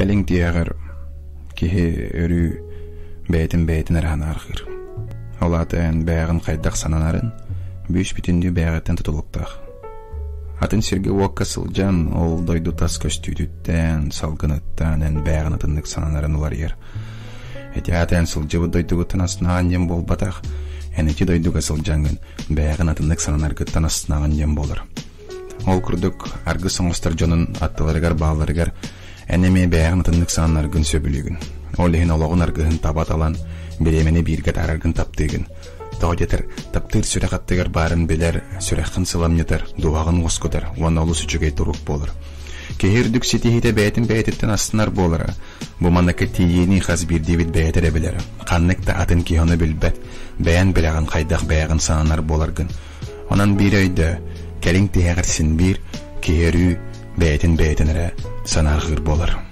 Кэлиҥ тиһэҕэр киһи өрүү бэйэтин бэйэтин эрэ санаарҕыыр. Ол аата эн бэйэҕин хайдах сананарын бүүс-бүтүннүү бэйэҕиттэн тутулуктаах. Атын сиргэ-уокка сылдьан, ол дойду тас көстүүтүттэн, салгыныттан эн бэйэҕин атыннык сананарын уларыйар. Ити аата эн сылдьыбыт дойдугуттан астынаҕын диэн буолбатах, эн ити дойдуга сылдьаҥҥын бэйэҕин атыннык сананаргыттан астынаҕын диэн буолар. Ол курдук, аргыс оҥостор дьонун аттыларыгар баалларыгар эн эмиэ бэйэҕин атыннык сананаргын сөбүлүүгүн. Ол иһин олоҕун аргыһын таба талан, бириэмэни бииргэ атаараргын таптыыгын. Тоҕо диэтэр, таптыыр сүрэх аттыгар баарын билэр, сүрэххин сыламньытар, дууһаҕын уоскутар уонна олус үчүгэй турук буолар. Киһи үрдүк ситиһиитэ бэйэтин бэйэтиттэн астынар буолара. Бу маннык тиийиини хас биирдиибит бэйэтэ эрэ билэр. Ханнык да атын киһи ону билбэт. Бэйэн билэҕин хайдах бэйэҕин сананар буоларгын. Онон биир өйдөө, кэлиҥ тиһэҕэр син биир киһи өрүү бэйэтин бэйэтин эрэ санаарҕыыр буолар.